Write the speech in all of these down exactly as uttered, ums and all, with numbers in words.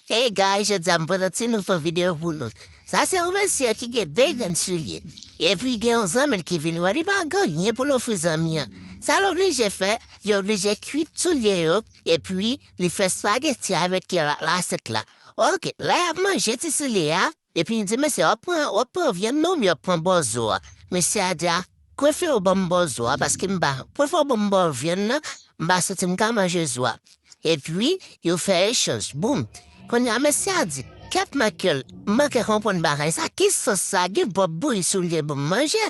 Hey guys, jodi a m pote yon ti nouvo videyo pou nou. Sa se yon mesye ki gen de grenn soulye. Epi gen yon zanmi l ki vin wè li pa gen anyen pou l ofri zanmi an. Sa l oblije fè, li oblije kwit soulye yo, epi li fè espageti avèk lasyèt la. Oke, lè y ap manje ti soulye a, epi li di mesye, w ap pran, w ap pran vyann non, oubyen w ap pran bò zo a. Mesye a di a, prefere w ban m bò zo a, paske m pa, prefere w ban m bò vyann nan, m pa santi m ka manje zo a. Epi, yo fè echanj, boum. Kounye a, mesye a di, kèt Michael, m manke konprann bagay sa, ki sans sa gen pou w ap bouyi soulye pou m manje?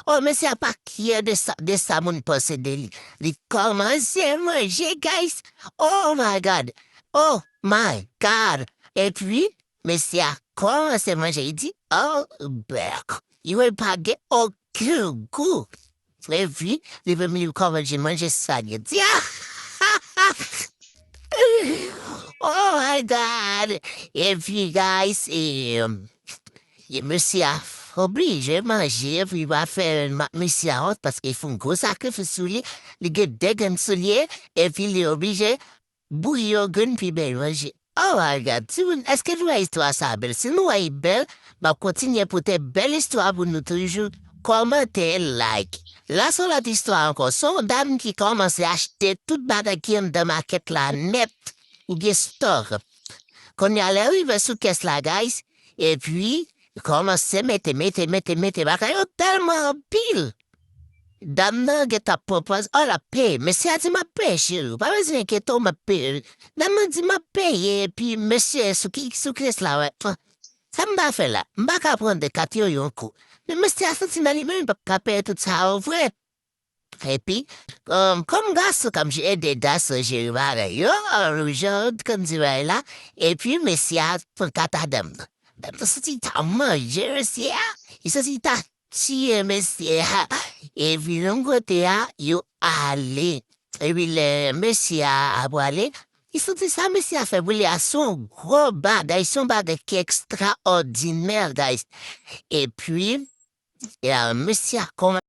O, mesye a pa kyè de sa, de sa moun panse de li. Li kòmanse manje, guys. Oh my God! Oh my God! Epi, mesye a kòmanse manje, li di, oh, bèk. Li wè pa gen okenn gou. Epi, li menm li kòmanse manje sa, li di, ah! Oh my God! Epi, guys, e, e mesye a oblije manje, epi li pa fè ma-, mesye a wont, paske li fè yon gwo sakrifis sou li, li gen de grenn soulye, epi li oblije bouyi yon grenn pi bèl manje. Oh my God, timoun, èske nou wè istwa sa bèl? Si nou wè li bèl, m ap kontinye pote bèl istwa pou nou toujou. Kòmante, like. La se yon lòt istwa ankò. Se yon dam ki kòmanse achte tout bagay ki anndan makèt la nèt, oubyen stock. Kounye a lè l rive sou kès la, guys, epi kòmanse mete, mete, mete, mete bagay yo tèlman anpil. Dam nan gentan pran pòz, o, l ap peye. Mesye a di, m ap peye, cheri, ou pa bezwen enkyete w, m ap peye. Dam nan di, m ap peye, epi mesye sou ki, sou kès la, wè. Sa m ba fè la? M pa ka pran de kat yo yon kou. Men mesye a santi nan li menm, li p ap ka peye tout sa yo vre. Epi, um, kòm gason k ap ede gason jere bagay yo, um, jan yo konn di bagay la, epi mesye a pran kat a dam nan. Dam nan santi li ta manje mesye a, li santi li ta tiye mesye a. Epi nan kote a, yo ale. Epi lè mesye a ap prale, li santi sa mesye a fè pou li a se yon gwo bagay, se yon bagay ki ekstraòdinè, guys. Epi, e, mesye a kòmanse